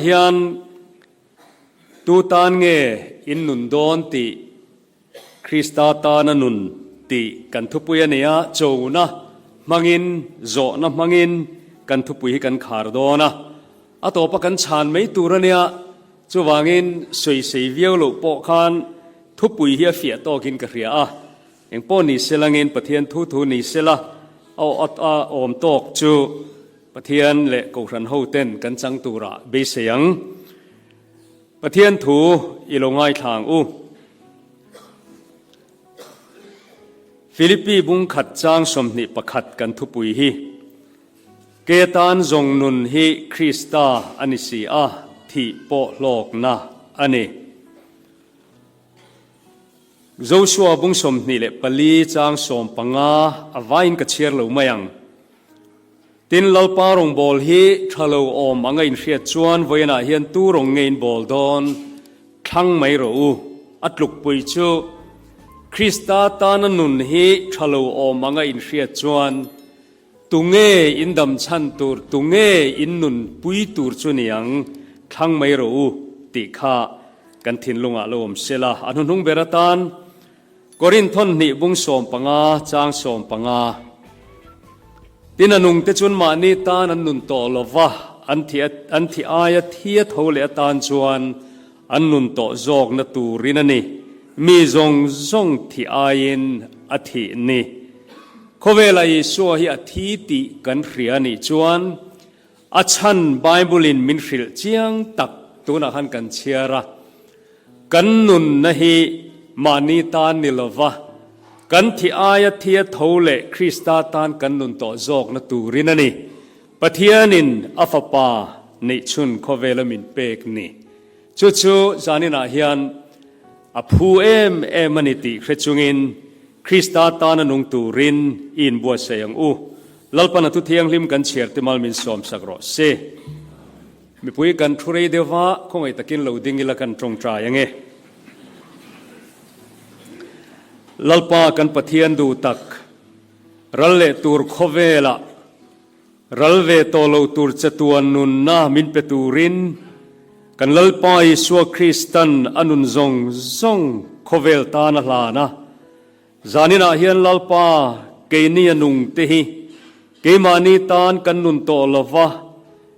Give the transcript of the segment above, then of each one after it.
Hian tu tan nge in nun dawn tih Krista tana nun tih kan thupui a ni a, chona hmangin, zawhna hmangin kan thupui hi kan khar dawn a. A tawpa kan chhan mai tur a nia, chuvangin sawisei viau loh pawh khan thupui hi a fiah tawkin ka hria a. Engpawh ni selangin Pathian thu thu ni sela a awm tawk chu Pathian leh Kohhran hoten kan chang turah beisei ang. Pathian thu i lo ngaithla ang u. Philippi bung khat chang 21 kan thupui hi, Ke atan zawng nun hi Krista a ni si a, thih pawh hlawkna a ni. Joshua bung 24 chang 15 a vaiin ka chhiar lo mai ang. Tin, Lalpa rawngbâwl hi ṭha lo awm anga inhriat chuan vawiinah hian tu rawng nge in bâwl dawn? Thlang mai rawh u. A tlukpui chu, Krista tana nun hi ṭha lo awm anga inhriat chuan tu nge in dam chhan tur, tu nge in nun pui tur chu ni ang? Thlang mai rawh u tih kha kan thinlungah lo awm se la. A hnuhnung ber atan Korinth thawn hnih bung 15 chang 15. Tin a nungte chuan mahni tan an nun tawh lo va, an thi an thi aia thi a tho leh atan chuan an nun tawh zawkna turin a ni. Mi zawng zawng thi aiin a thih ni. Khawvela Isua hi a thi tih kan hria a nih chuan a chhan Bible-in min hrilh chiang tak tunah khan kan chhiar a. Kan nunna hi mahni tan ni lova, kan thi aia thia tho leh Krista tan kan nun tawh zawkna turin a ni. Pathianin a Fapa neihchhun khawvela min pek ni. Chu chu zaninah hian a phu em em a ni tih hre chungin Krista tana nung turin i inbuatsaih ang u. Lalpan a thu thianghlim kan chhiar timal min sawmsak rawh se. Mipui kan thu rei deuh va, khawngaih takin lo ding ila kan tawngtai ange. Lalpa kan Pathian duh tak, ral leh tur khawvelah ral ve tawh lo tur che tuan nunna min pe turin kan Lalpa Isua Kristan a nun zawng zawng khawvel tan a hlan a. Zaninah hian Lalpa keini a nung te hi keimahni tan kan nun tawh lo va,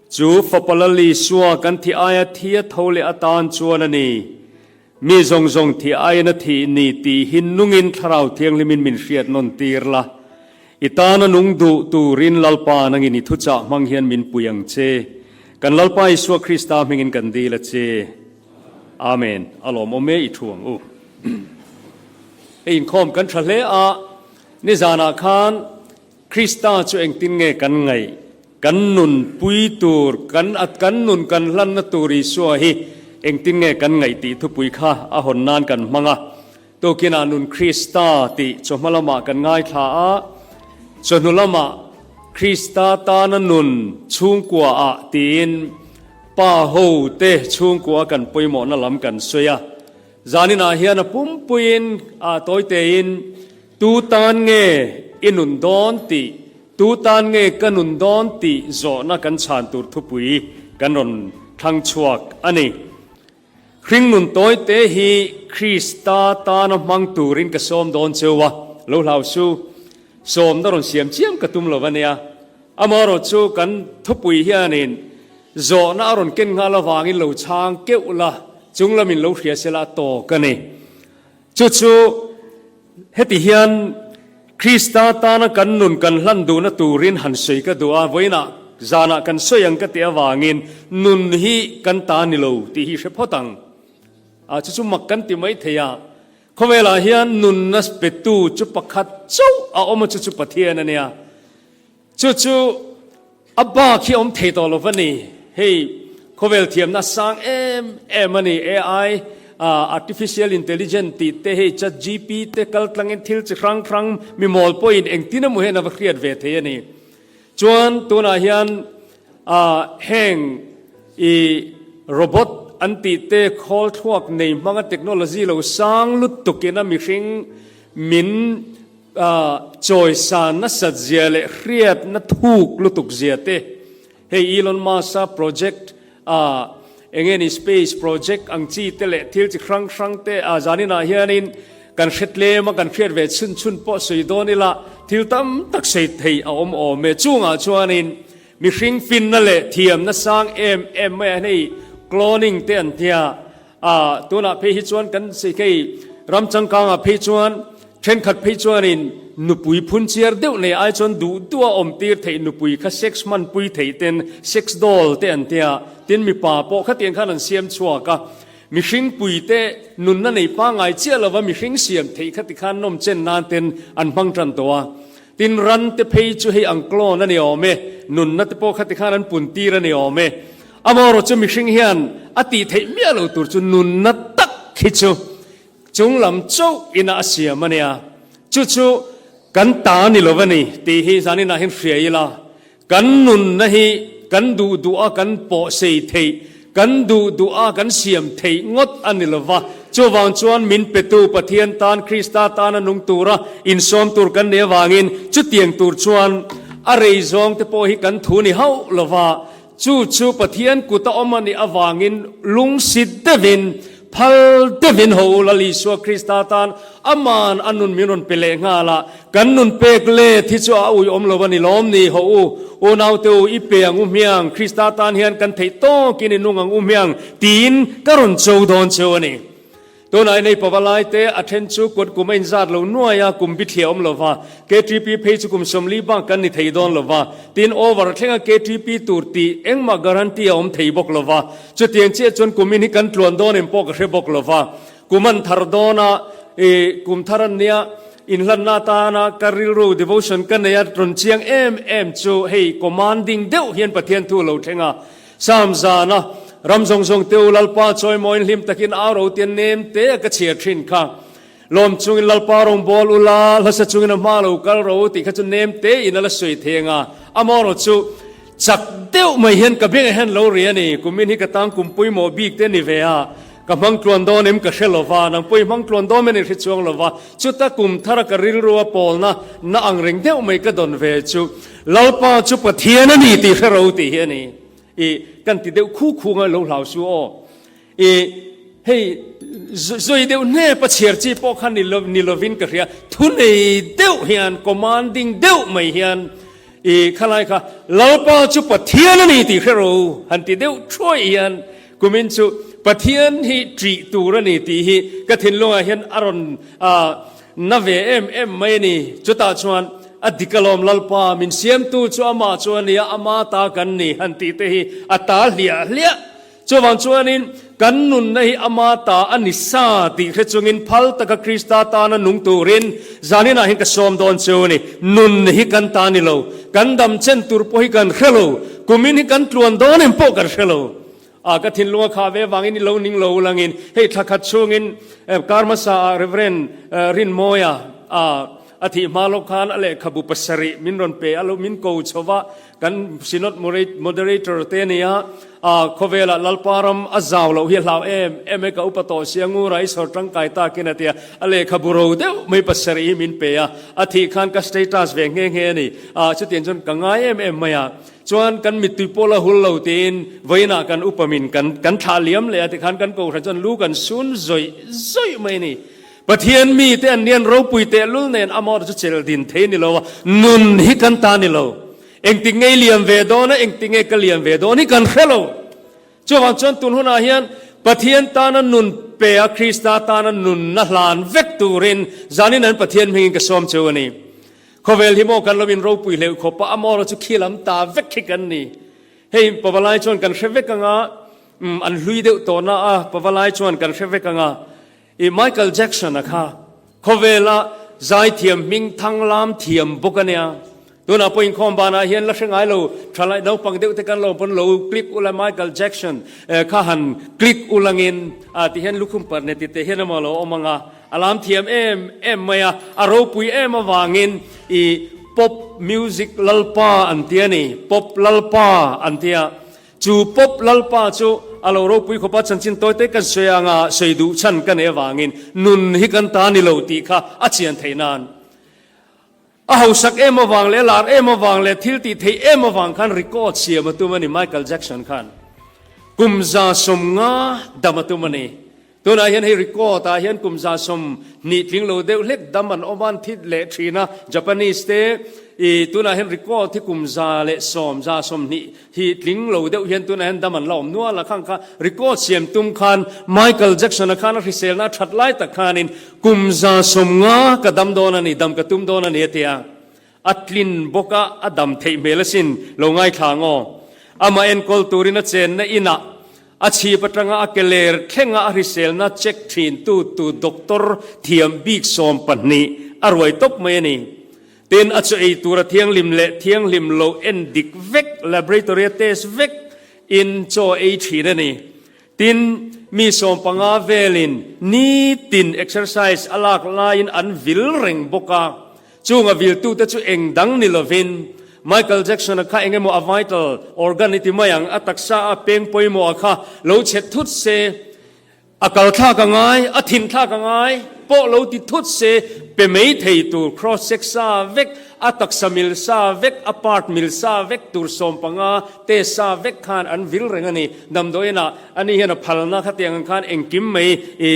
chu Fapa Lal Isua kan thi aia thi a tho leh atan chuan a ni. Mi zawng zawng thi aiin a thih ni tih hi nungin Thlarau Thianghlimin min hriat nawn tir la. I tana nung duh turin Lalpa nangin i thuchah hmang hian min pui ang che. Kan Lalpa Isua Krista hmingin kan dil a che. Amen. A lawmawm e i thu ang u. Hei inkhawm kan tha hle a, nizanah khan Krista chu engtin nge kan ngaih, kan nun pui tur, kan at kan nun kan hlanna tur Isua hi engtin nge kan ngaih tih thupui kha a hawn nan kan hmang a. Tukinah nun Krista tih chawhma lamah kan ngaithla a, chawhnu lamah Krista tana nun chhungkua ah tiin pa ho te chhungkua kan pawimawhna lam kan sawi a. Zaninah hian a pumpuiin a tawitein tu tan nge i nun dawn tih, tu tan nge ka nun dawn tih zawhna kan chhan tur thupui kan rawn thlang chhuak a ni. Hringnun tawite hi Krista tana hmang turin ka sawm dawn cheu a, lo hlau su, sawmna rawn siam chiam ka tum lo a nia. Amaherawhchu kan thupui hianin zawhna a rawn ken nghal avangin lo chhang keuh la, chung lamin lo hria sela a tawk a ni. Chu chu heti hian Krista tana kan nun kan hlan duhna turin han sawi ka duh a, vawiinah zanah kan sawi ang ka tih avangin nun hi kan ta ni lo tih hi hre phawt ang. A chu chu mak kan ti mai thei a, khawvelah hian nunna petu chu pakhat chauh a awm a, chu chu Pathian a nia. Chu chu a bak hi a awm thei tawh lo va ni. Hei khawvel thiamna sang em em a ni. AI, Artificial Intelligent tih te hei Chat GP te kal tlangin thil chi hrang hrang mi mawl pawhin engtin emaw hian a va hriat ve thei a ni. Chuan tunah hian heng i robot an tih te khawl thluak nei hmanga technology lo sang lutukin a mihring min Chawisan nasat zia leh hriatna thuk lutuk zia te, hei Elon Musk-a project a. Enge ni space project ang chi te leh thil chi hrang hrang te a zaninah hianin kan hre tlem a, kan hriat ve chhun chhun pawh sawi dawn ila thil tam tak sawi thei a awm awm e. Chungah chuanin mihring finna leh thiamna sang em em mai a hei cloning te an tia a, tunah phei hi chuan kan hei ram changkangah phei chuan Thenkhat phei chuanin nupui phunchiar deuh nei ai chuan duh duh a awm tir theih nupui kha sex hmanpui theih ten sex doll te an tia, tin mipa pawh khatiang khan an siam chhuak a, mihring pui te nunna nei pangngai chiah lova mihring siam theih kha tikhan nawm chen nan ten an hmang tan tawh a, tin ran te phei chu hei ang clone a ni awm e, nunna te pawh kha tikhan an pun tir a ni awm e, amaherawhchu chu mihring hian a tih theih miah lo tur chu nunna tak hi chu Chung lam chauh ina a siam a nia, chu chu kan ta ni lo a ni tih hi zaninah hian hria ila, kan nunna hi kan duh duh a kan pawh sei theih, kan duh duh a kan siam theih ngawt a ni lo va, chuvang chuan min petu Pathian tan Krista tana nung tura insawm tur kan nih avangin chutiang tur chuan a rei zawng te pawh hi kan thu ni hauh lo va, Chu chu Pathian kut a awm a nih avangin lungsi deuhin, phal deuhin ho u Lal Isua Krista tan aman a nun min rawn pe leh nghal a, kan nun pek let hi chu a ui awm lo a ni lawm ni ho u, unaute u i pe ang u hmiang, Krista tan hian kan theih tawkin i nung ang u hmiang tiin ka rawn cho dawn cheu a ni. Tunah inei pava lai te a then chu kut kum a inzat lo nuai a, kum bithliah awm lova, KTP phei chu kum 40 bak kan ni thei dawn lova, tin over thlenga KTP tur tih engmah guarantee a awm thei bawk lova, chutiang chiah chuan kumin hi kan tluan dawn em pawh ka hre bawk lova, kum an thar dawn a, ih kum thar an nia, inhlanna atana ka rilru devotion ka nei a rawn chiang em em chu hei commanding deuh hian Pathian thu a lo thleng a, Sam zana ram zawng zawng te u Lalpa chawimawiin hlim takin au ro tian nem te a ka chhiar thin kha. Lawm chungin Lalpa rawngbâwl u la, hlasa chungin a hma lo kal ro tih kha chu nem te in a la sawi thei ang a. Amaherawh chu chak deuh mai hian ka bengah hian lo ri a ni. Kumin hi ka tang kum pawimawh bik te a ni ve a, ka hmang tluan dawn em ka hre lo va, nang pawh i hmang tluan dawn em i hre chuang lo va. Chuta kum thara ka rilru a pawlna na ang reng deuh mai ka dawn ve chu Lalpa chu Pathian a ni tih hre ro tih hi a ni. I kan ti deuh khu khu ngai lo hlau su aw. I hei zui deuh hnep a chhiar chi pawh kha ni lo ni lovin ka hria. Thu nei deuh hian commanding deuh mai hian i khalai kha Lalpa chu Pathian a ni tih hre ro han ti deuh thuai hian kumin chu Pathian hi ṭih tur a ni tih hi ka thinlungah hian a rawn Na ve em em mai a ni. Chutah chuan, A dik alawm Lalpa, min siamtu chu amah chu a nia, ama ta kan ni han tih te hi a ta hliah hliah. Chuvang chuanin, kan nunna hi ama ta a ni sa tih hre chungin phal taka Krista tana nung turin zaninah hian ka sawm dawn cheu a ni. Nun hi kan ta ni lo, kan dam chen tur pawh hi kan hre lo, kumin hi kan tluan dawn em pawh kan hre lo. A ka thinlung a khah ve avangin i lo ning lo ulangin hei thla khat chhungin kar hmasa ah Reverend Rinmawia a a thih hma lawk khan a lehkhabu pasarih min rawn pe a lo min ko chho va kan Synod Moderator te a nia a khawvelah Lalpa ram a zau loh hi a hlau em em e ka upa tawh sia ngura i sawr tangkai takin a tia a lehkhabu ro deuh mai pasarih hi min pe a a thih khan ka status ve nghe nghe a ni a chutiang chuan ka ngai em em mai a. Chuan kan mittui pawh la hul lo tiin vawiinah kan upamin kan kan thlah liam leh a tikhan kan kohhran chuan lu kan sun zawih zawih mai a ni. Pathian mite an nian ropui tehlul nen amawr chu chel din thei ni lo a, nun hi kan ta ni lo. Engtik nge i liam ve dawn a, engtik nge ka liam ve dawn hi kan hre lo. Chuvang chuan tun hunah hian Pathian tana nun pe a, Krista tana nunna hlan vek turin zanin an Pathian hmingin ka sawm cheu a ni. Khawvel hi maw kan lo in ropui hleuh khawp a, amawra chu khi lam ta vek khi kan ni. Hei pavalai chuan kan hre vek anga, umm an hlui deuh tawh na a, pavalai chuan kan hre vek anga. I Michael Jackson a kha khawvela zaithiam hming thang lam thiam bawk a nia. Tunah pawh inkhawm banah hian la hre ngai lo, thalai naupang deuh te kan lo pawn lo click ula Michael Jackson kha han click ulangin a ti hian lukhum parh ne ti te hian emaw lo awm anga. A lam thiam em em mai a, a ropui em avangin i pop music lalpa an ti a ni, pop lalpa an ti a. Chu pop lalpa chu a lo ropui khawp a, chanchin tawi te kan sawi anga sawi duh chhan ka nei avangin nun hi kan ta ni lo tih kha a chian theih nan. A hausak em avang leh a lar em avang leh thil tih theih em avang khan record siam a tum a ni Michael Jackson khan. Kum 150 dam a tum a ni. Tunah hian hei record ah hian kum 120 tling lo deuh hlek dam an awm a, an thi leh thin a, Japanese te i tunah hian record hi kum 110, 120 hi tling lo deuh hian tunah hian dam an la awm nual a, khang kha record siam tum khan Michael Jackson a khan a hriselna a that lai tak khanin kum 150 ka dam dawn a ni, dam ka tum dawn a ni a ti a. A tlin bawk a, a dam theih hmel asin, lo ngaithla ang aw. Amah enkawl turin a chenna inah a chhip atanga a ke ler thlenga a hriselna check thin tu tu doctor thiam bik 12 a ruai tawp mai a ni. Tin, a chaw ei tura thianghlim leh thianghlim lo en dik vek, laboratory a test vek in chaw ei thin a ni. Tin, mi 15 velin nitin exercise a lak laiin an vil reng bawk a. Chung a viltute chu eng dang ni lovin, Michael Jackson-a kha eng emaw a vital organ i ti mai ang, a taksa a peng pawimawh a kha lo chhe thut se, a kal thlak a ngai, a thin thlak a ngai pawh lo ti thut se, pe mai thei tur cross check sa vek, a taksa mil sa vek, a part mil sa vek tur 15 test sa vek khan an vil reng a ni. Damdawiinah Ani hian a phalna khatiang ang khan engkim mai i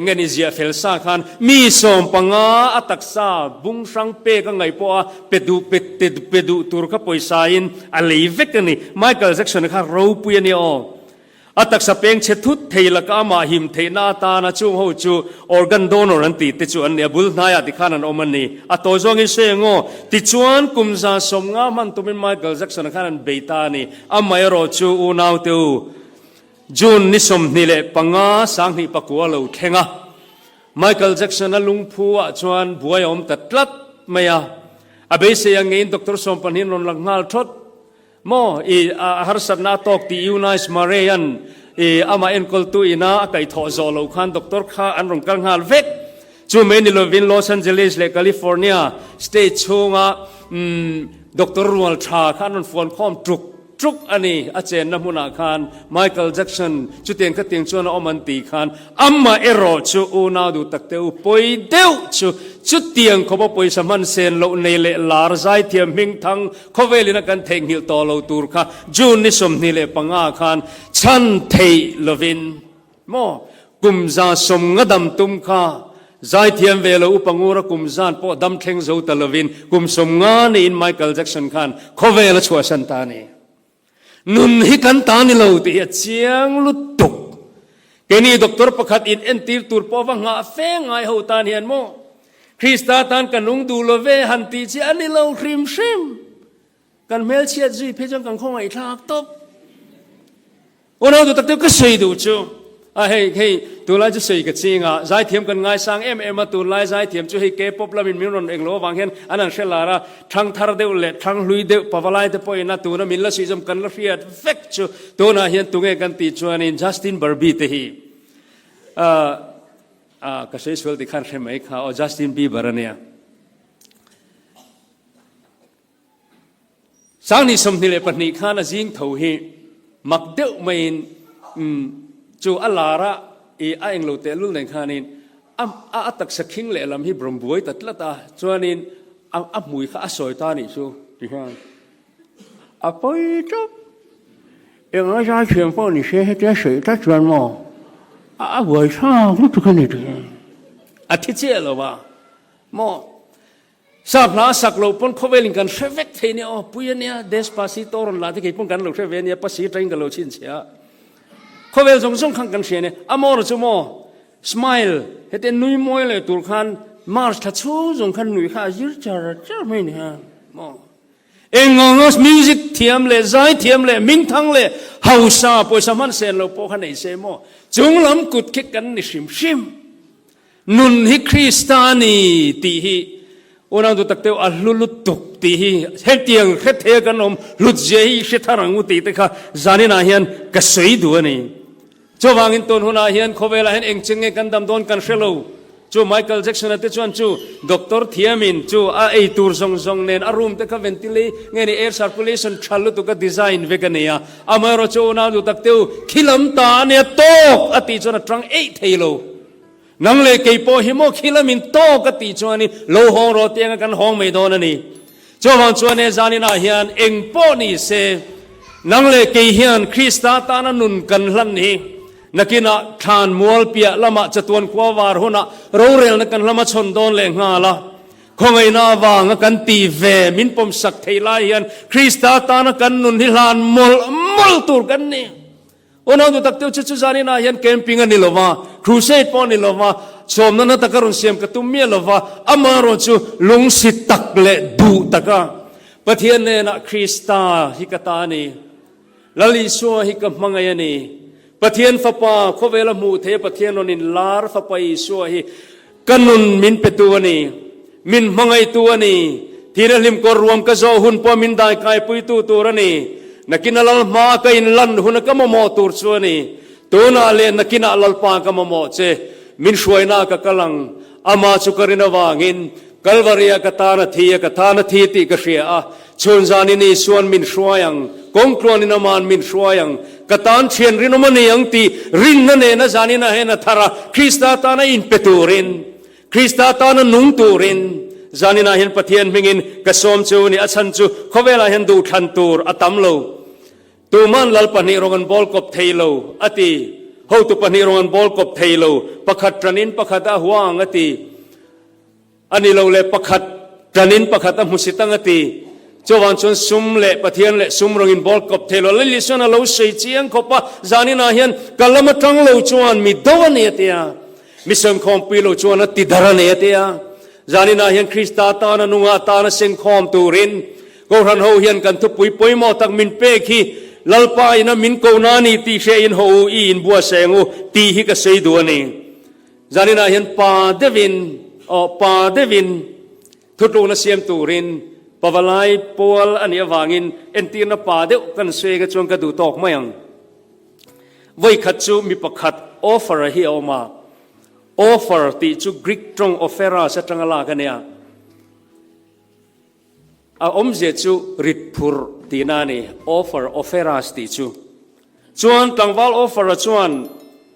ngen i ziah fel sa khan mi 15 a taksa bung hrang pek a ngaih pawh a pe duh pe te pe duh tur kha pawisa in a lei vek a ni. Michael Jackson kha ropui a nia aw. A taksa peng chhe thut thei laka amah him theihna atana chung ho chu organ donor an tih te chu an ni a, bul hnaiah tikhan an awm a ni. A tawi zawngin sawi ang aw. Tichuan kum 150 hman tumin Michael Jackson khan an bei ta a ni. Amaherawh chu unaute u, June ni 25 29 lo thleng a, Michael Jackson-a lungphu ah chuan buai a awm ta tlat mai a. A beisei ang ngeiin Doctor 12 in rawn lang nghal thawt maw? I a harsatna a tawk tih Eunice Murray-a'n i amah enkawltu ina a kaihthawh zawh loh khan doctor kha an rawn kal nghal vek. Chu mai ni lovin Los Angeles leh California state chhunga doctor rual tha kha an rawn fuan khawm tuk tuk a ni. A chenna hmunah khan Michael Jackson chutiang khatiang chuan a awm an tih khan amah erawh chu unau duh tak te u pawi deuh chu chutiang khawpa pawisa hman sen loh nei leh lar zaithiam hmingthang khawvelin a kan theihnghilh tawh lo tur kha June ni 25 khan chhan theih lovin Maw? Kum 150 dam tum kha zaithiam ve lo upa ngura kum zan pawh dam thleng zo ta lovin kum 50 niin Michael Jackson khan khawvel a chhuahsan ta a ni. Nun hi kan ta ni lo tih hi a chiang lutuk. Keini doctor pakhat in entir tur pawh va nghah fe ngai ho tan hian maw Krista tan ka nung duh lo ve han tih chi a ni lo hrim hrim. Kan hmelchhiat zui phei chuan kan khawngaihthlak tawp. Unau duh tak deuh ka sawi duh chu a hei hei tunlai chu sawi ka ching a, zaithiam kan ngaisang em em a, tunlai zaithiam chu hei K-pop lamin min rawn englo avang hian an han hre lar a, thang thar deuh leh thang hlui deuh pavalai te pawhin a tuna min la suih zawm kan la hriat vek chu tunah hian tunge kan tih chuanin Justin Barbie te hi a ka sawi sual tikhan hre mai kha aw Justin Bieber a nia. 2022 khan a zing tho hi mak deuh maiin chu a lar a i a englo tehlul nen khanin a a taksa khing lehlam hi bawm buai ta tlat a, chuanin a a hmui kha a sawi ta anih chu ti hian a pawi tawp. Eng a zai thiam pawh ni se hetia sawi tlat chuan maw a a buai thlak lutuk a ni ti. A thi chiah lo a maw. Sap hla a sak loh pawn khawvelin kan hre vek thei nia aw, pui a nia, Despacito rawn la te kei pawn kan lo hre ve a nia, pasi atangin ka lo chhinchhe a. Khawvel zawng zawng khan kan hria nia, a maw chu maw, smile, hete nui mawi leh tur khan March thla chhung zawng khan nui kha a zir char char mai nia maw. Eng anga music thiam leh zai thiam leh hmingthang leh hausa pawisa hman sen lo pawh kha nei se maw, chung lam kut khi kan ni hrim hrim. Nun hi Krista a ni tih hi unau duh tak teuh a hlu lutuk tih hi hetiang hre thei a kan awm hlut zia hi hre thar ang u tih te kha zaninah hian ka sawi duh a ni. Chuvangin tun hunah hian khawvelah hian eng cheng nge kan dam dawn kan hre lo. Chu Michael Jackson-a te chuan chu doctor thiamin chu a ei tur zawng zawng nen a room te kha ventile nge ni air circulation tha lutuk a design vek a nei a. Amaherawhchu chu unau duh tak teuh khilam ta a nia tawk a tih chuan a tang eih thei lo. Nang leh kei pawh hi maw khi lamin tawk a tih chuanin lo hawng rawh tih anga kan hawng mai dawn a ni. Chuvang chuan he zaninah hian eng pawh ni se. Nang leh kei hian Krista tana nun kan hlan hi nakinah thlan mual piah lamah chatuan khua var hunah rorelna kan hlama chhawn dawn leh nghal a. Khawngaihna avanga kan tih ve min pawmsak theih lai hian Krista tana kan nun hi hlan mawlh mawlh tur kan ni. Unau nu tak deuh chu chu zaninah hian camping a ni lo va, crusade pawh a ni lo va, sawmna na taka rawn siam ka tum miah lo va, amaherawh chu lungsi tak leh duh taka Pathian hnenah Krista hi ka ta a ni, Lal Isua hi ka hmangaih a ni, Pathian Fapa khawvela hmuh theia Pathian rawn inlar Fapa Isua hi ka nun min petu a ni, min hmangaihtu a ni, thina hlimkawr ruam ka zawh hun pawh min daikaipuitu tur a ni, nakina lal hmaa ka inlan huna ka mamawh tur chu a ni, tunah leh nakinah Lalpa ka mamawh che, min hruaina ka kal ang, Amah chu ka rin avangin Kalvaria ka tan a thi a, ka tan a thi tih ka hria a, chhun zanin Isuan min hruai ang, kawngtluanin Ama'n min hruai ang, ka tan thian rinawm a ni ang tih rinna nena zanin a hen a thar a, Krista tana inpe turin, Krista tana nung turin zaninah hian Pathian hmingin ka sawm chu ni, a chhan chu khawvelah hian duhthlan tur a tam lo. Tuman lal pahnih rawng an bawl kawp thei lo, a ti. Hotu pahnih rawng an bawl kawp thei lo, pakhat tanin pakhat a hua ang, a ti. A ni lo le, pakhat tanin pakhat a hmusit ang, a ti. Chuvang chuan sum leh Pathian leh sum rawng in bawl kawp thei lo. Lal Isuan a lo sawi chiang khawp a, zaninah hian ka lam atang lo chuan mi do a ni, a ti a. Mi sengkhawmpui lo chuan a ti dar a ni, a ti a. Zaninah hian Krista tana nunga tana sengkhawm turin Kohhran ho hian kan thupui pawimawh tak min pek hi Lalpa ina min ko na ni tih hria in haw u i in bua seng u tih hi ka sawi duh a ni. Zaninah hian pa deuhin aw pa deuhin thutlukna siam turin pavalai pual a nih avangin entirna pa deuh kan sawi anga chuan ka duh tawk mai ang. Vawikhat chu mi pakhat offer a hi a awm a, offer tih chu Greek tawng opheras atanga lak a nia. A awmzia chu rit phurh tihna a ni, offer, offeras tih chu. Chuan tlangval offer-a chuan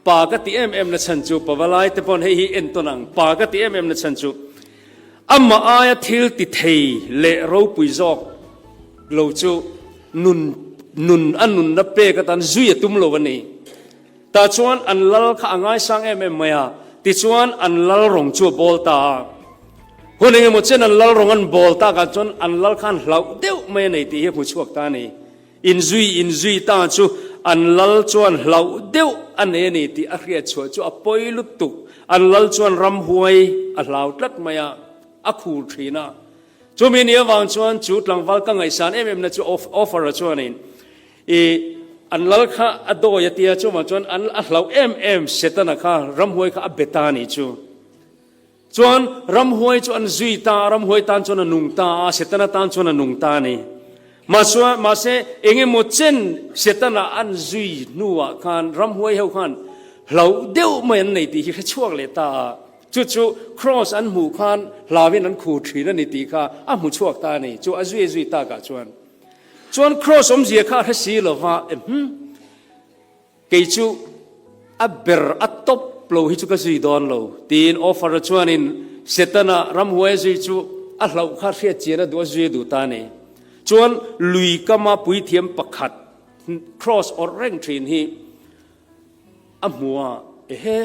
pa ka ti em em na chhan chu, pavalai te pawn hei hi entawn ang, pa ka ti em em na chhan chu, amah aia thil ti thei leh ropui zawk lo chu nun nun a nunna pek atan zui a tum lo a ni. Tah chuan an lal kha a ngaisang em em mai a, tichuan an lal rawng chu a bawl ta a. Hun engemaw chen an lal rawng an bawl takah chuan an lal khan hlauh deuh mai a nei tih hi a hmu chhuak ta a ni. Inzui inzui ta chu an lal chuan hlauh deuh a nei a ni tih a hriat chhuah chu a pawi lutuk. An lal chuan ramhuai a hlau tlat mai a, a khur thin a. Chumi ni avang chuan chu tlangval ka ngaihsan em em na chu offer-a chuanin I an lal kha a dawi a tia chuvang chuan an a hlauh em em Setana kha ramhuai kha a be ta a nih chu. Chuan ramhuai chu an zui ta a, ramhuai tan chuan a nung ta a, Setana tan chuan a nung ta a ni. Mahsua mahse eng emaw chen Setana an zui hnuah khan ramhuai ho khan hlauh deuh mai an nei tih hi hre chhuak leh ta a. Chu chu Cross an hmuh khan hlauin an khur thin a ni tih kha a hmu chhuak ta a ni. Chu a zui a zui takah chuan. Chuan Cross awmzia kha a hre si lo va, ehm, kei chu a ber a tawp lo hi chu ka zui dawn lo, tiin Offer-a chuanin Setana ramhuai a zui chu a hlauh kha hriat chian a duh a zui a duh ta a ni. Chuan lui kama puithiam pakhat Cross awrh reng thin hi a hmu a, ehe,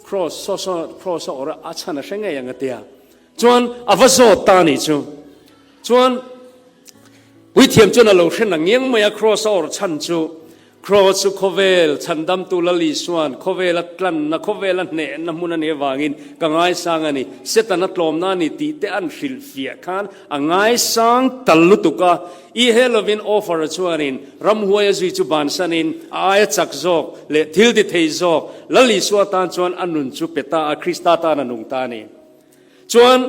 Cross, saw saw Cross a awrh a, a chhan a hre ngei ang a tia. Chuan a va zawt ta a nih chu. Chuan Puithiam chuan a lo hre na ngiang mai a, Kraws a awrh chhan chu, Kraws chu khawvel chhandamtu Lal Isua'n khawvel a tlanna, khawvel a hnehna hmun a nih avangin ka ngaisang a ni, Satan a tlawmna a ni tih te an hrilhfiah khan a ngaisang tal lutuk a. I he lovin offer-a chuanin ramhuai a zui chu bansanin a aia chak zawk leh thil ti thei zawk Lal Isua tan chuan a nun chu pe ta a, Krista tan a nung ta a ni. Chuan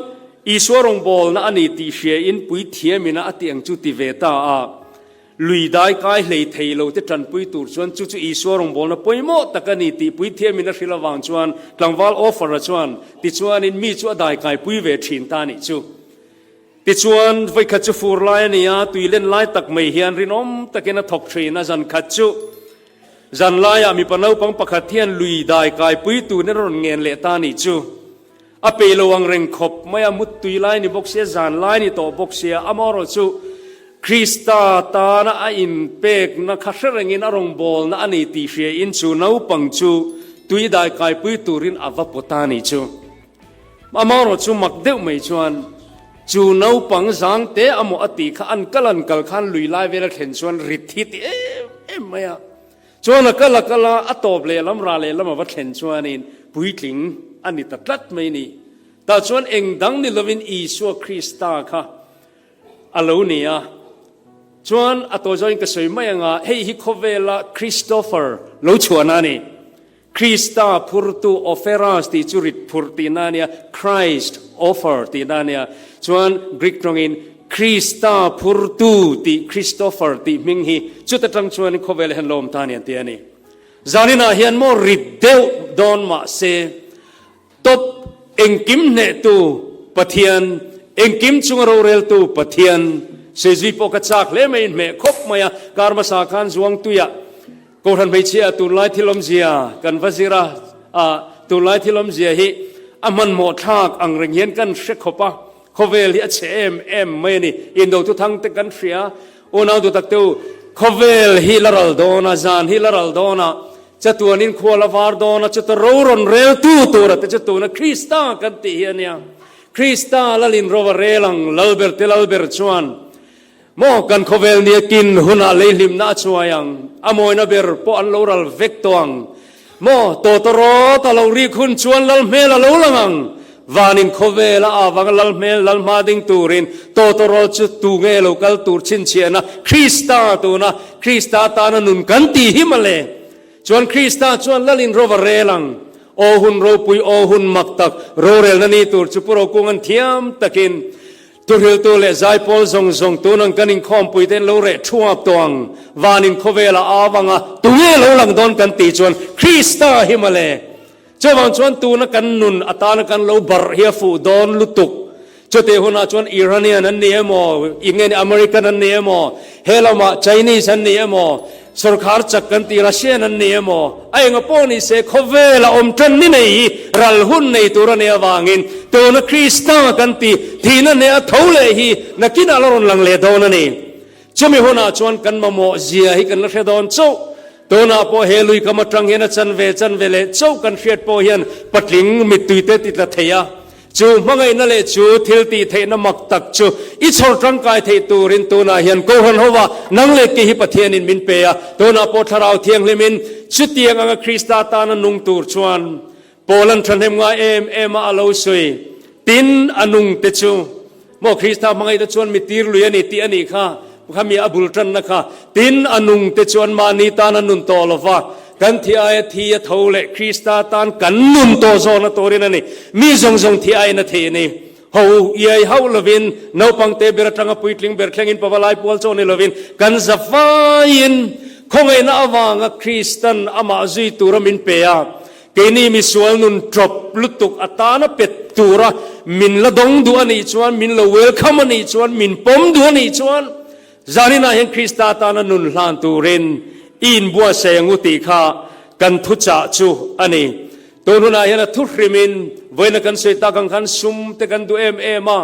Isua rawngbawlna a ni tih hriain puithiamina a tih ang chu ti ve ta a, lui dai kai hlei thei lo te tanpui tur chuan chu chu Isua rawngbawlna pawimawh tak a ni tih puithiamina hrilh avang chuan tlangval offer-a chuan tichuanin mi chu a dai kaipui ve thin ta a nih chu. Tichuan vawikhat chu fur lai a ni a, tui len lai tak mai hian rinawm takin a thawk thin a, zan khat chu zan laiah mipa naupang pakhat hian lui dai kaipui turin a rawn ngen leh ta a nih chu. A pe lo ang reng khawp mai a, muttui lai ni bawk sia, zan lai ni tawh bawk sia, amaherawh chu Krista tana a inpekna kha hre rengin a rawngbawlna a ni tih hriain chu naupang chu tui dai kaipui turin a va pawt a ni chu. Amaherawh chu mak deuh mai chuan chu naupang zang te amaw a tih kha an kal an kal khan lui lai vel a thlen chuan rit hi ti em em mai a. Chuan a kal a kal a, a tawp lehlam rah lehlam a va thlen chuanin puitling a ni ta tlat mai ni. Tah chuan eng dang ni lovin Isua Krista kha a lo ni a. Chuan a tawi zawngin ka sawi mai ang a, hei hi khawvela Christopher lo chhuahna a ni. Krista phurtu Opheras tih chu rit phurh tihna a nia, Christ offer tihna a nia. Chuan Greek tawngin Krista phurtu tih Christopher tih hming hi chuta tang chuan khawvelah hian lo awm ta a ni an ti a ni. Zaninah hian maw rit deuh dawn mah se, Top engkim hnehtu Pathian, engkim chunga roreltu Pathian. Sezui pawh ka chak hle mai, inhmeh khawp mai a, kar hmasa khan Zuangtuia Kohhran hmeichhia tunlai thil awmzia kan va zir a, ah tunlai thil awmzia hi a hmanhmawh thlak ang reng hian kan hre khawp a, khawvel hi a chhe em em mai a ni, indo thuthang te kan hria, unau duh tak te u, khawvel hi la ral dawn a, zan hi la ral dawn a, Chatuanin khua la var dawn a, chuta ro rawn reltu tura te chu tuna Krista kan tih hi a nia. Krista lalin ro a rel ang, Lalber te Lalber chuan maw kan khawvel nia kin hunah leihlimna a chuai ang, a mawina ber pawh an lo ral vek tawh ang. Maw tawtawrawt a lo rik hun chuan Lal hmel a lo lang ang, vanin khawvel a avanga Lal hmel Lal hma ding turin tawtawrawt chu tu nge lo kal tur chhinchhiahna Krista tuna Krista tana nun kan tih hi mawle. Chuan Krista chuan Lalin rova rel ang. Aw hun ropui, aw hun mak tak, rorelna ni tur chu Pu Rokunga'n thiam takin Thuhriltu leh zaipawl zawng zawng tun ang kan inkhawmpui ten lo reh thuap tawh ang. Vanin khawvela au anga tunge lo lang dawn kan tih chuan Krista hi mawle. Chuvang chuan tuna kan nun atana kan lo barh hi a fuh dawn lutuk. Chutih hunah chuan Iranian an ni emaw, enge ni American an ni emaw, he lamah Chinese an ni emaw, sorkar chak kan tih Russian an ni emaw, a enga pawh ni se khawvela awm tan ni nei hi ral hun nei tur a nih avangin tuna Krista kan tih thihna hneh a tho leh hi nakinah la rawn lang leh dawn a ni. Chumi hunah chuan kan mamawh zia hi kan la hre dawn chauh. Tunah pawh he lui kam atang hian a chanve chanve leh chauh kan hriat pawh hian patling mittui te ti tla thei a. Chu hmangaihna leh chu thil tih theihna mak tak chu i chhawr tangkai theih turin tunah hian Kohhran hova nang leh kei hi Pathianin min pe a. Tunah pawh Thlarau Thianghlimin chutiang anga Krista tana nung tur chuan Paul-a'n thahnem ngai em em a a lo sawi. Tin, a nung te chu maw Krista hmangaihna chuan mi tir lui a ni tih a nih kha, kha mi a bul tanna kha. Tin, a nung te chuan mahni tan a nun tawh lo va, kan thi aia thi a tho leh Krista tan kan nun tawh zawhna turin a ni. Mi zawng zawng thi aiin a thei a ni. Ho iai hauh lovin, naupang te ber atanga puitling ber thlengin pavalai pual chaw ni lovin, kan zavaiin khawngaihna avanga Kristan amah zui tura min pe a. Keini misual nun ṭawp lutuk atana pet tura min la dawng duh a nih chuan, min lo welcome a nih chuan, min pawm duh a nih chuan, zaninah hian Krista atana nun hlan turin i inbuatsaih ang u tih kha kan thuchah chu a ni. Tun hunah hian a thu hrimin vawiina kan sawi tak ang khan sum te kan duh em em a,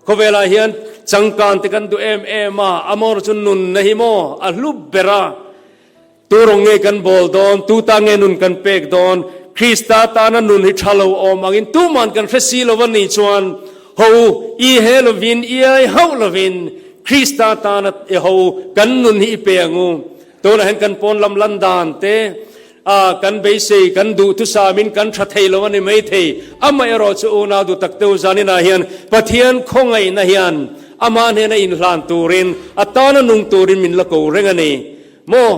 khawvelah hian changkan te kan duh em em a, amawr chu nunna hi maw a hlu ber a. Tu rawng nge kan bawl dawn? Tu ta nge nun kan pek dawn? Krista tana nun hi tha lo awm angin tuman kan hre si lo a nih chuan ho u, i he lovin, i ai hauh lovin Krista tana i ho u, kan nun hi i pe ang u. Tunah hian kan pawn lam lan dan te, a kan beisei, kan duhthusamin kan tha thei lo a ni maithei. Amaherawh chu unau duh tak teu zaninah hian Pathian khawngaihna hian amah hnena inhlan turin, a tana nung turin min la ko reng a ni. Maw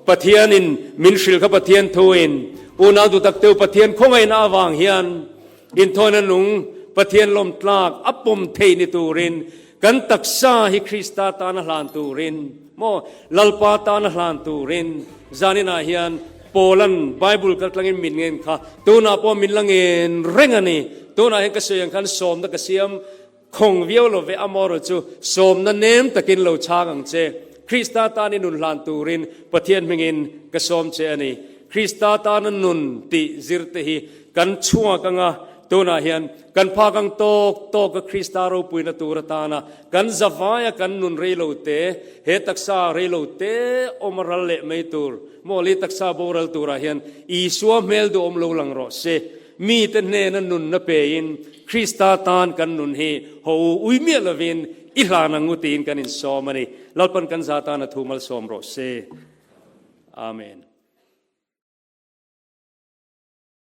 Pathianin min hrilh kha Pathian thuin unau duh tak teu Pathian khawngaihna avang hian inthawina nung Pathian lawmtlak a pawm thei ni turin kan taksa hi Krista tana hlan turin maw Lalpa tana hlan turin zaninah hian Paulan Bible kaltlangin min ngen kha tunah pawh min la ngen reng a ni. Tunah hian ka sawi ang khan sawmna ka siam Khawng viau lo ve amarawh chu sawmna nem takin lo chhang ang che. Krista tan i nun hlan turin Pathian hmingin ka sawm che a ni. Krista tana nun tih zir te hi kan chhuak anga. Tunah hian kan phak ang tawk tawk a Krista ropuina tur atana kan zavaia kan nun rei lo te, he taksa rei lo te awm a ral leh mai tur, mawli taksa boral turah hian Isua hmel duhawm lo lang rawh se. Mite hnena nunna pein Krista tan kan nun hi ho ui miah lovin i hlan ang u tiin kan insawm a ni. Lalpan kan za tan a thu malsawm rawh se. Amen.